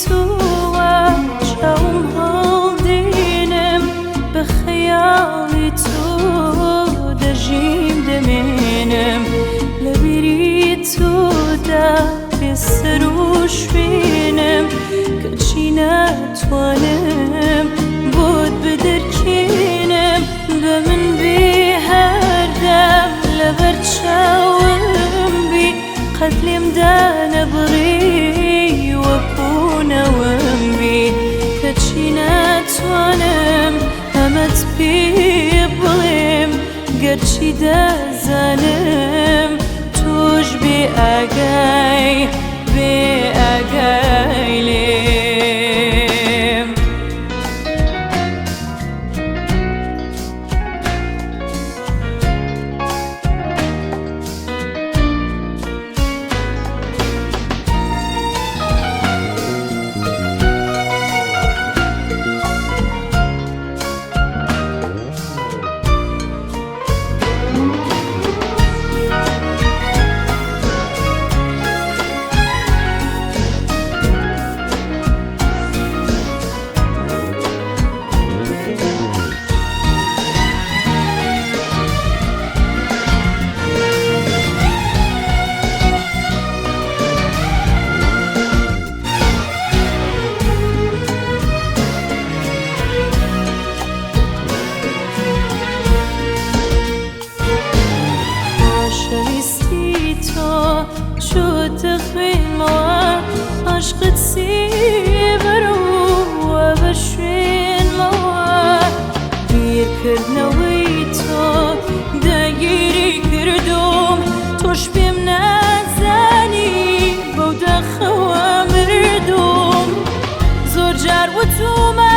تۆوە چاوم هەڵدێنم، بە خەیاڵی تۆ دەژیم دەمێنم، لە بیری تۆدا بێسەر و شوێنم، کەچی ناتوانم بۆت بدرکێنم. بە من بێ هەردەم لەبەر چاوم بی، قەت لێم دانەبڕی وەکوونەوەم بی، کەچی ناتوانم ئەمەت پێ بڵێم، گەرچی دەزانم تۆش بێ ئاگای، بێ ئاگای لێم. خۆشەویستی تۆ چۆتە خوێنمەوە، عاشقت سێبەرەوە بە شوێنمەوە، بیرکردنەوەی تۆ داگیری کردوم، تۆش پێم نازانی بەو داخەوە مردوم. زۆر جار وتومە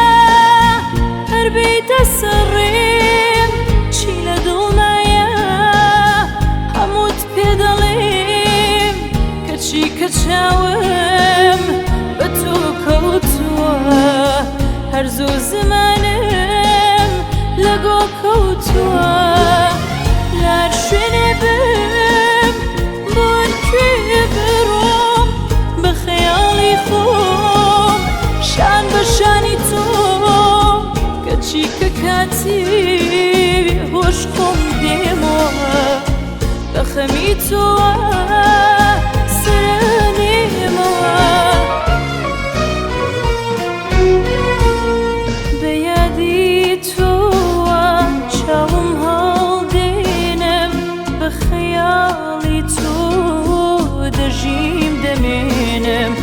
هەر بیتە سەرڕێم، چی لە دڵمایە هەمووت پێ دەڵێم، کەچی کە چاوم بە تۆ کەوتووە، هەر زوو زمانم لەگۆ کەوتووە. لار شوێنێ بم بۆ کوێ بڕۆم، بە خەیاڵی خۆم شان بە شانی تۆ، کەچی کە کاتی هۆش خۆم دێمەوە، بە خەمی تۆوە سەرنێمەوە. بە یادی تۆوە چاوم هەڵدێنم، بە خەیاڵی تۆ دەژیم دەمێنم،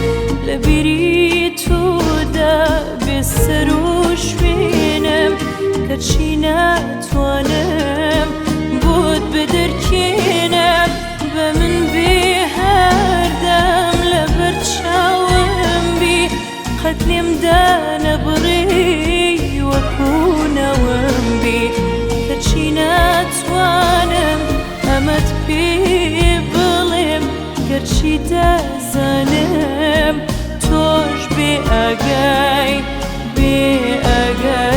لە بیری تۆدا بێسەر و شوێنم، کەچی ناتوانم بۆت بدرکێنم. بە من بێ هەردەم لەبەر چاوم بی، قەت لێم دانەبڕی وەکوونەوەم بی، کەچی ناتوانم ئەمەت پێ بڵێم، گەرچی دەزانم تۆش بێ ئاگای، بێ ئاگای.